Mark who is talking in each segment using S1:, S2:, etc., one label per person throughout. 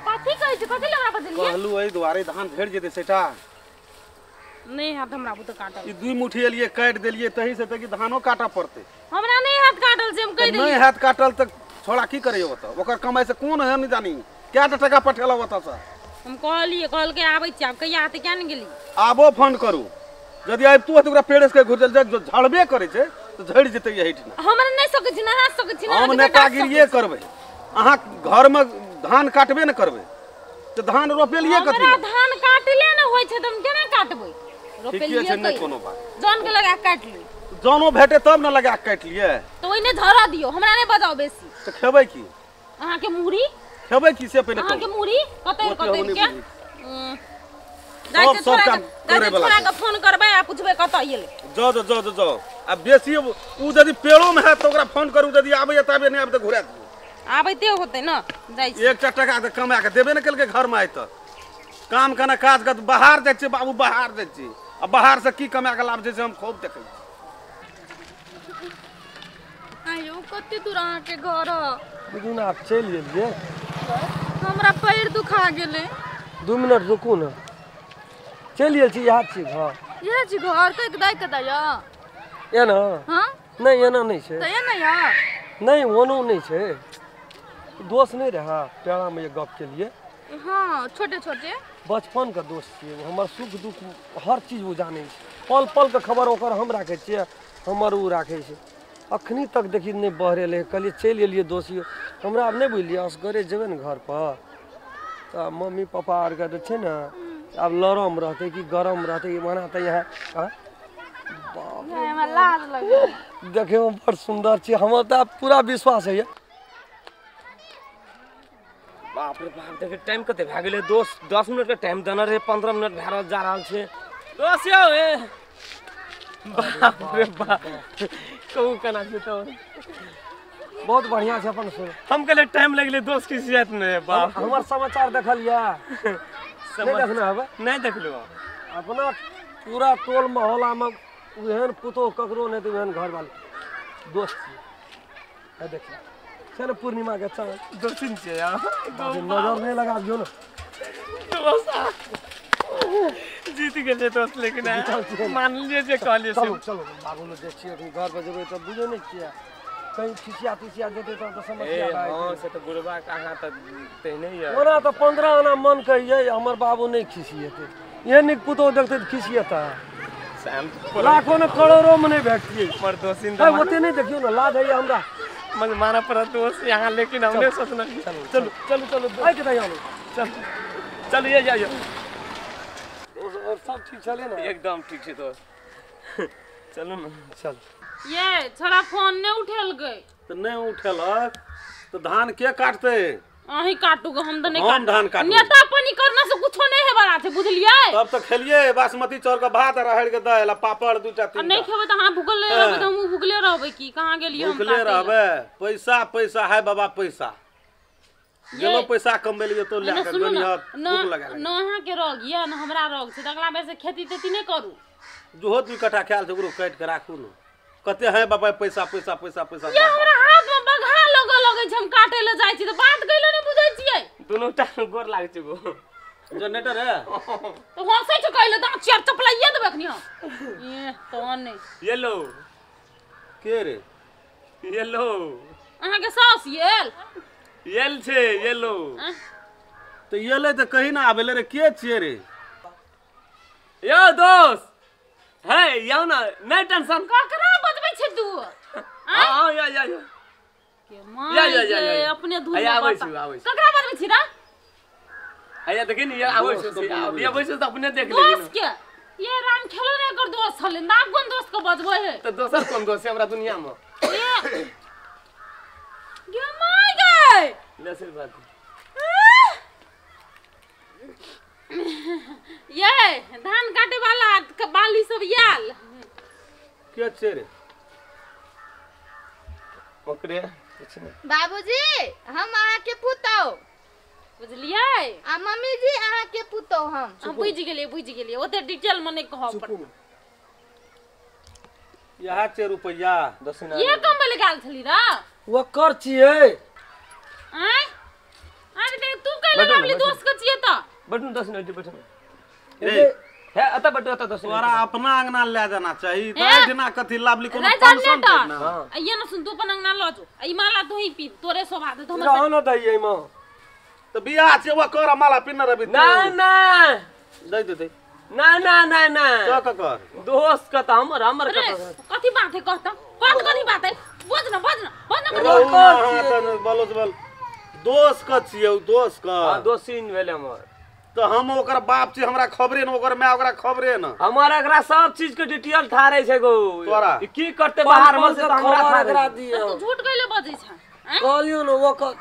S1: कथी कहै छी? कथी लगा बदलिए?
S2: कहलू एहि दुआरे धान झड़ि जेतै सेटा।
S1: नहीं हाथ हमरा बुते काटल।
S2: ई दुई मुट्ठी एलिए काटि देलिए तही से त कि धानो काटऽ पड़तै।
S1: हमरा नहीं हाथ काटल से हम कहि देलिए।
S2: नहीं हाथ काटल त छोड़ा की करैयो ओतऽ? ओकर कमाइ से कोन है नहीं जानी। कएटा टका पठेलौ ओतऽ से?
S1: हम कहलिए कहलकै आबै छी, आब कहिया आते किया नहीं गेली?
S2: आबो फोन करू। यदि आबितु तऽ ओकरा पेड़े से घुर चल झड़बे करै छै तऽ झड़ि जेतै एहिठिना।
S1: हमरा नहीं सकै छी, नहा सकै छी,
S2: हम नेतागिरिये करबै। अहाँ घरमे धान काटबे ने करबै तऽ धान रोपेलिए कथी?
S1: हमरा धान काटले ने होइ छै तऽ हम केना काटबै? रोपेलिए
S2: छै नहि कोनो बात।
S1: जन के लगा काटि लियै।
S2: जनो भेटे तब ने लगा काटि लियै।
S1: तऽ ओहिने झड़ा दियौ, हमरा नहि बजाउ बेसी।
S2: तऽ खेबै की?
S1: अहाँ के मुरी
S2: खेबै की से पहिने कहू।
S1: अहाँ के मुरी कतरि कतरि के
S2: सब सब काम करे वाला
S1: के फोन करबै आ पुछबै कतऽ गेलै।
S2: जाओ जाओ जाओ जाओ। आ बेसी उ यदि पेड़ो में है तऽ ओकरा फोन करू, यदि आबैया तबे, नहि आबे तऽ घुरा दियौ।
S1: आबैते होतै न जाइ छी।
S2: एकटा टका तऽ कमा के देबे ने केलकै घर में आइ तक। काम केना काज कर बाहर जाइ छियै बाबू, बाहर जाइ छी आ बाहर से की कमा के लाभ छै से हम खूब देखै छी।
S3: आयो कते दूर अहाँ के घर?
S4: बुझू ने आब चलि गेलियै।
S3: हमरा पैर दुखा गेलै।
S4: 2 मिनट रुकू ने। चलि गेल छी, इएह छी घर।
S3: इएह छी घर? कहि दाइ कतऽ यऽ?
S4: एना?
S3: हँ
S4: नहि एना नहि छै।
S3: तऽ एना यऽ?
S4: नहि ओनो नहि छै। दोस्त नहीं रहा पेड़ा में गप के लिए।
S3: हाँ छोटे छोटे
S4: बचपन के दोस्त छियै, हमर सुख दुख हर चीज ओ जानै छै। पल पल के खबर ओकर हम राखै छियै, हमर ओ राखै छै। अखनी तक देखी नहि बहरेलै। कहलियै चलि एलियै दोस्तियो हमरा आब नहि बुझलियै। असगरे जेबै ने घर पर तऽ मम्मी पापा आरके तऽ छै ने आब लरम रहतै कि गरम रहतै मना तऽ यहाँ देखैमे बड़ सुन्दर छै। हमर तऽ आब पूरा विश्वास होइए।
S5: बाप रे बाप, देखे टाइम कते भए गेलै दोस्त। 10 मिनट के टाइम देने रहे, 15 मिनट भए रहल जा रहल छै दोस्त यौ। ए बाप रे बाप, कहू केना छै तो?
S4: बहुत बढ़िया छै अपन सुन।
S5: हम कहले टाइम लगले दोस्त की जात ने। बाप
S4: हमर समाचार देखलियै? नहीं देखने हबे?
S5: नहीं देखलु।
S4: अपना पूरा टोल मोहल्ला में ओहन पुतोह ककरो नहीं ओहन घर वाले दोस्त छियै। देखिए छै ने पूर्णिमा के चाँद
S5: दोस्त छियै यार।
S4: नजर नहीं लगाबियौ ने।
S5: दोस्त जीत गेलियै दोस्त, लेकिन मानलियै जे कहलियै।
S4: चलू चलू बाबू लग जाइ छियै, अखनी घर पर जेबै तऽ बुझै नहि छियै कहीं खिसिया तिसिया जेतै तब तऽ समस्या भए जेतै।
S5: हँ से तऽ बुढ़बा के अहाँ तऽ तेहने यऽ।
S4: ओना तऽ 15 आना मन कहियै हमर बाबू नहि खिसियेतै। एहन नीक पुतोह देखतै तऽ खिसियेतै? लाखों ने करोड़ों में नहीं भेटतियै।
S5: पर दोस्त
S4: ओते नहीं देखियौ ने, लाज होइए हमरा।
S5: मन माना पड़त दोस्त यहाँ, लेकिन हमने सोचना। चलू चलू चलू
S4: आइ के दयालु
S5: चल चलू ये जाइयो।
S4: और सब ठीक चले ना?
S5: एकदम ठीक छै दोस्त, चलू ना।
S4: चल
S1: ये छोरा फोन नहीं उठेलकै।
S2: तऽ नहि उठेलक तऽ धान के काटतै?
S1: अहीं काटू ग, हम तऽ नहीं
S2: हम धान काटू।
S1: नेता पानी करना से कुछो नहीं है वाला छै, बुझलियै?
S2: तब तऽ खेलियै बासमती चाउर के भात अरहर के दालि आ पापड़ 2टा 3टा।
S1: नहीं खेबै तऽ अहाँ भूखले रहबै तऽ हमहूँ भूखले रहबै की? कहाँ गेलियै हम?
S2: भूखले रहबै। पैसा पैसा है बाबा पैसा। गेलो पैसा कमबेलियै तो लए के गनिया भूख लगा।
S1: न अहाँ के रोग यऽ न हमरा रोग छै, तऽ अगला बेर से खेती तेती नहि करू।
S2: जोहो 2 कट्ठा खायल छै ओकरो काटि के राखू ने। कते है बाबा पैसा पैसा पैसा पैसा।
S1: ये हमरा हाथ में बघा लगऽ लगै छै, हम काटे ले जाइ छी तऽ बात कैले नहि बुझै छियै।
S5: दुनू टा गोर लागै छै गो।
S2: जनरेटर है
S1: तऽ हँसै छै कैले तऽ चार चपलाइए देबै अखनी हम। ए तहन नहि।
S5: ये लो
S2: के रे?
S5: ये लो
S1: अहाँ के सास येल
S5: येल छै। ये लो
S2: तऽ येलै तऽ कहीं ना आबेले रे। के छियै रे?
S5: यो दोस्त है यौ ना, नहीं टेंशन।
S1: ककरा बजबै छै तू?
S5: हां या या या
S1: के मां
S5: या या या
S1: अपने धुन में
S5: आबै छी आबै छी।
S1: ककरा बजबै छी रे?
S5: आया देखि नि आबै छी आबै छी त अपने देख लेबी।
S1: दोस्त के ये राम खेलो ने कर दोस्त छलै ना, कोन दोस्त के बजबै है?
S5: त दोसर कोन दोस्त है हमरा दुनिया में?
S1: ए गे my गे
S5: ले आशीर्वाद।
S1: ये धान काटे वाला बाली सब आयल
S2: के छै रे?
S5: ओकरे
S3: बाबूजी हम अहाँ के पुतौ
S1: बुझलियै
S3: आ मम्मी जी अहाँ के पुतौ। हम
S1: बुझि गेलियै बुझि गेलियै, ओते डिटेल में नहीं कहब पड़त।
S2: इएह छै रुपैया
S1: ये कमबै लए गेल छली रे?
S4: ओकर छियै।
S1: आँय अरे देख तू कहि कैले लाबली दोस्त के छियै त
S5: बैठू 10 मिनट बैठू
S2: रे
S5: हे अत बैठू अत 10 मिनट
S2: तोरा अपना अंगना ले जाना चाहिए त एठना कथि लाबली कोनो फंक्शन छै ना
S1: ये न सुन तू अपन अंगना ल जो ई माला तू ही पी तोरे शोभा दे
S4: हमरा रहो न दई एमा
S2: त बियाह छै वो कर माला पिन्न रबी
S5: ना ना
S2: दई दे दे
S5: ना ना ना ना
S2: का कर
S5: दोस्त का त हमर हमर
S1: कथि बात है कहता कथि कथि बात है बोझ न बोझ न बोझ न
S2: बोलो बोल दोस्त क छियौ दोस्त क
S5: हां दोस्तीन भेल हमर
S2: त हम ओकर बाप छी हमरा खबरे न ओकर my ओकरा खबरे न
S5: हमर एकरा सब चीज के डिटेल थारे छै गो
S2: तोरा
S5: की करते बाहर में से त हमरा थारे
S1: तू झूठ कइले बजै छ
S4: कहलियो न ओकर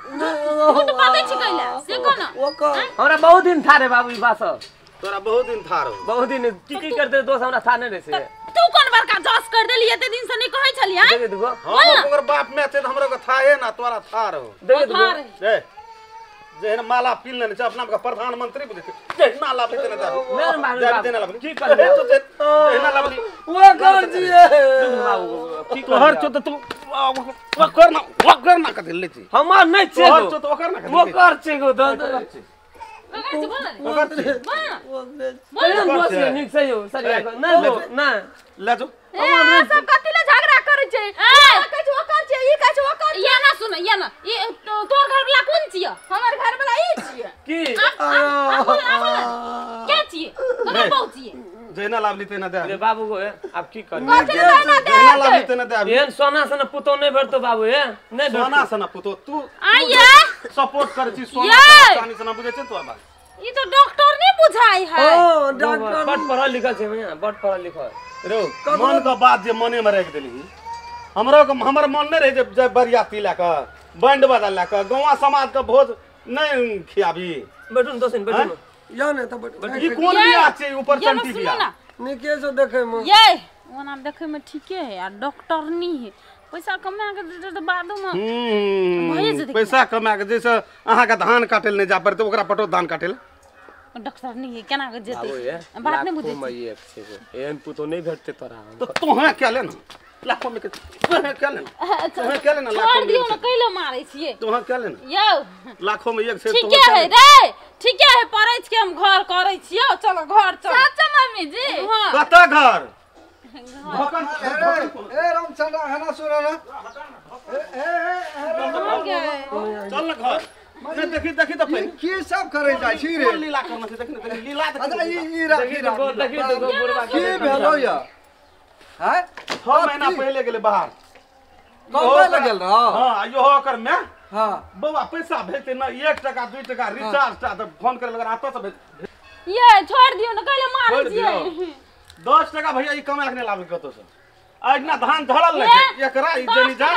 S1: झूठ बजै छी कइले से कह न
S4: ओकर
S5: हमरा बहुत दिन थारे बाबू ई बात सब
S2: तोरा बहुत दिन थारो
S5: बहुत दिन की की करते दोस्त हमरा था नहीं रहे से
S1: तू कोन बड़का जस कर देली एते दिन से नहीं कहै छली हां
S5: देख दुगो
S2: हम ओकर बाप my छै त हमरा के थाहे ना तोरा थारो
S5: देख दुगो
S2: ए जेहन माला पीन लेने छै अपना के प्रधानमंत्री बुझै छै जेहना लाबली तेना दाबी देना लाबली
S5: की करबे
S2: जेहना लाबली
S4: ओ कर दिए
S5: की
S2: तोहर छौ त तू ओकर ना ओकर ना कथि ले छी
S5: हमर नहीं छै
S2: तोहर छौ त ओकर ना कथि
S5: ओकर छै गो द
S2: ओकर छै
S5: नीक से यौ सरिया नहीं ना
S2: ले जो
S3: ए सब कथि ले झगड़ा करै छै कहै छै ओकर छै ई कहै छै ओकर
S1: ये ना सुन ये ना ई तोर घर वाला कोन छियै
S3: हमर घर वाला ई छियै
S5: की
S1: के छियै ककर बहु छियै
S2: जेना लाबली तेना दे
S5: रे बाबू गो अब की करी
S2: जेना लाबली तेना दे
S5: एहन सोना सना पुतो नहीं भेटतो बाबू हे नहीं
S2: सोना सना पुतो तू
S1: आइए
S2: सपोर्ट करै छी सोना चानी सना बुझै छै तोरा बात
S1: ई तो डॉक्टर नहीं बुझाई है
S4: हां डॉक्टर
S5: बड़ पढ़ल लिखल छै भैया बड़ पढ़ल लिखल
S2: रे मन के बात जे मने में राख देली हमरो के हमर मन नहीं रहे जे बरियाती लए के बैंड बाजा लए के गांव समाज के भोज नहीं खियाबी
S5: बैठू दोस्त बैठू
S4: या ने त बैठू
S2: ई कोन बियाह छै ऊपर चंटी बियाह
S4: निके से देखे में
S1: ये ओना देखे में ठीके है आ डॉक्टर नहीं है पैसा कमा के देते त बादो में भए जेतै
S2: पैसा कमा के जैसे अहाँ के धान काटेल नहीं जा पड़ते ओकरा पटो धान काटेल
S1: डॉक्टर नहीं है केना के जेतै बात नहीं बुझै
S5: में एक छै एहन पुतो नहीं भेटते तोरा
S2: तो तोहे के ले ना लाखों में के तोहे के ले ना तोहे के ले ना लाखों
S1: छोड़ दियो ना कैले मारै छियै
S2: तोहे के ले ना
S1: यौ
S2: लाखों में एक छै
S1: ठीके है रे ठीके है पड़ै छी हम घर करै छियै चलो घर चल
S3: सच मम्मी जी
S1: हां
S2: कत घर
S6: ए रामचंद्र हना सुन ना ए ए ए
S2: चल ना घर नहीं देखी देखी त पहिले
S6: की सब करे जाय छी रे
S2: लीला करना छै देखी देखी लीला
S6: अच्छा ई ई राखी
S5: देखी बुढ़वा
S6: की भेलो या हैं
S2: 6 महीना पहिले गेले बाहर
S6: कम लगल रह
S2: हां यो ओकर में
S6: हां
S2: बौआ पैसा भेजते ना 1 टका 2 टका रिचार्ज टा त फोन करे लगा रातो से भेज
S1: ये छोड़ दियो ना कैले मारै छियै
S2: 10 टका भैया ई कमा के नहीं लाबे कतो से आज ना धान धरल नहीं छै एकरा ई जनी जा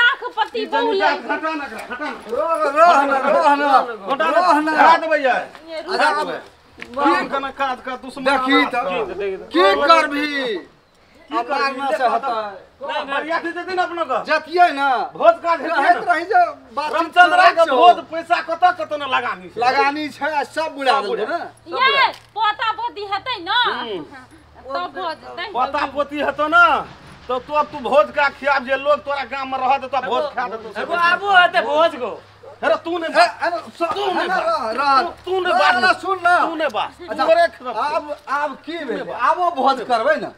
S1: लाख पति बहु ले
S2: हटा ना हटा ना
S6: रह ना रह ना रह ना
S2: हटा देबै ये हटा देबै की कना काज का दुश्मन
S6: देखी त की करबी अब मारना से हता
S2: ना बरियाती देते ना अपना के
S6: जतियै ना
S2: भोज काज
S6: रहत रही जे बात
S2: रामचंद्र के भोज पैसा कत कत न लगानी छै
S6: लगानी छै आ सब बुड़ा देलकै ना
S1: ये पोता पोती हेतै ना तब भोज हेतै
S2: पोता पोती हेतौ ना तो तू अब तू भोज का खियाब जे लोग तोरा गांव में रहत तो भोज खा देतो
S5: एगो आबो हेतै भोज को
S2: अरे तू नहीं तू नहीं तू नहीं बात
S6: ना सुन ना
S2: तू नहीं बात
S6: अच्छा अब अब की भेलै आबो भोज करबै ना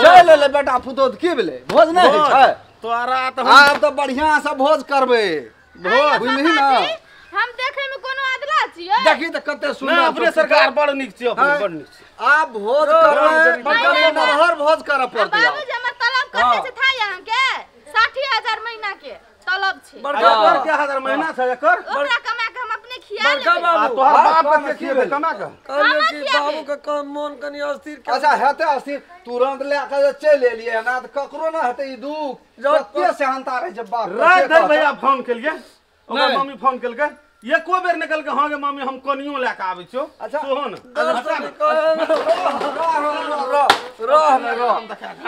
S6: चल ले बेटा पुतोह की भेलै भोज नहीं होइ छै
S2: तोरा त
S6: आब त बढ़िया से भोज करबै
S2: भोज
S6: बुझली ना
S3: हम देखे में कोनो अदला छियै
S6: देखी त कते सुंदर
S2: ना अपने सरकार बड़ नीक छै अपने बड़ नीक छै
S6: आब भोज करबै बड़ नमहर भोज करऽ पड़तै
S3: बाबूजी हमर तलब कते छै थाय अहाँ के 60000 महीना के तलब छै
S2: बड़का बड़का हजार महीना छै एकर
S3: ओकरा कमा के हम अपने खिया
S4: बड़का
S3: लेबै
S4: बाबू
S2: तोहर बाप के खिएबे कमा के
S4: कहलियो कि बाबू के काम मन कनी अस्थिर
S6: अच्छा हेतै अस्थिर तुरंत ले के चलि एलियै ना त ककरो ना हेतै ई दुख कते सेहनता रहै छै बाप
S2: रात धरि भैया फोन केलियै ओकर मम्मी फोन केलकै एको बेर निकल के हाँ गे मम्मी हम कनियो लए के आबै छियौ
S6: अच्छा
S2: सोहो न
S6: रह न रह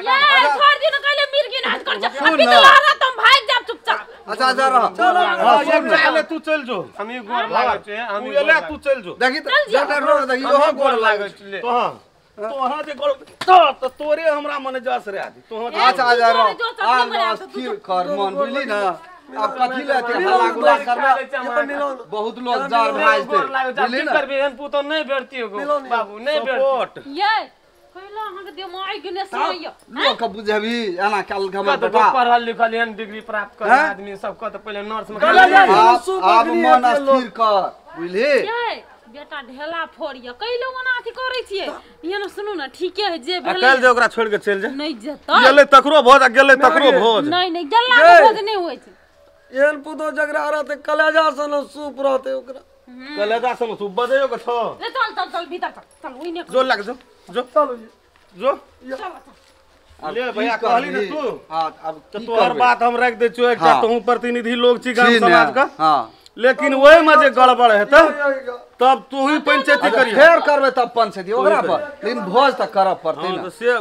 S1: ये छोड़ दियो न कहले मिर्गी नाच कर जा अभी तो लहरा तुम भाग जा चुपचाप
S6: अच्छा अच्छा रह
S2: हां एक चाहे तू चल जो
S5: हम गोर लागै छै हम
S2: तू एले तू चल जो
S6: देखी त जटा रो देखी ओहो गोर लागै
S5: छै
S2: तो हां तोहाँ जे गोर तो तोरे हमरा मन जस रे आदि तोहाँ
S6: अच्छा अच्छा रह आ स्थिर कर मन बुझली ना अब कथी ले एते हल्ला गुल्ला करबै बहुत लोग जार भाज दे
S5: बुझली ना करबे एहन पुतो नहीं भेटती गो बाबू नहीं भेटती
S1: ये कहला अहाँ के दिमाग के ने समय
S6: लोग के बुझेबी एना कल हमर बेटा
S5: पढ़ल लिखल एहन डिग्री प्राप्त कर आदमी सब के त पहिले नर्स में
S6: आब मन स्थिर कर बुझली।
S1: बेटा ढेला फोड़िया कैलो ओना अथी करै छियै ये न सुनू न ठीके है जे भेलै
S2: काल्हि जे ओकरा छोड़ के चलि जा
S1: नहीं जेतै
S2: गेलै तकरो भोज आ गेलै तकरो भोज
S1: नहीं नहीं गेला के भोज नहीं होइ छै।
S4: एहन पुतो जकरा रहतै कलेजा सन सूप रहतै ओकरा
S2: कलेजा सन सूप बजैयो के छौ
S1: ले चल चल चल भीतर चल चल ओइने
S2: जो लग जो जो
S4: चल
S2: जो
S1: चल
S2: ले भैया कहली ने तू।
S6: हां अब
S2: त तोहर बात हम रख दै छियो एकटा तोहू प्रतिनिधि लोग छी गाम समाज का।
S6: हां
S2: लेकिन ओहि में जे गड़बड़ हेतै तब तू ही पंचायती करी
S6: फेर करबै तब पंचायती ओकरा पर लेकिन भोज त करब पड़तै
S2: ना। हां त से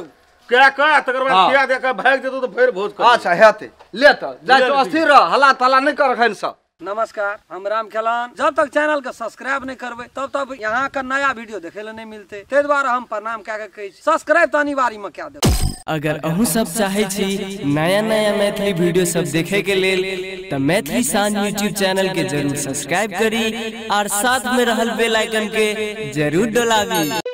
S2: क्या का तकर बाद क्या दे के भाग जेतौ त फेर भोज कर।
S6: अच्छा हेतै ले त जा तो अस्थिर रह हल्ला तल्ला नहीं कर खन सब।
S4: नमस्कार, हम राम खेलान। जब तक चैनल के सब्सक्राइब नहीं करबे तब तक यहाँ का नया वीडियो देखे ला नहीं मिलते, ते द्वारा हम प्रणाम क्या के कहै छी सब्सक्राइब त अनिवार्य में क्या देब।
S7: अगर अहूँ सब चाहे छी नया नया मैथिली वीडियो सब देखे के लेल त मैथिली शान यूट्यूब चैनल के जरूर सब्सक्राइब करी और साथ में रहल बेल आइकन के जरूर दबावी।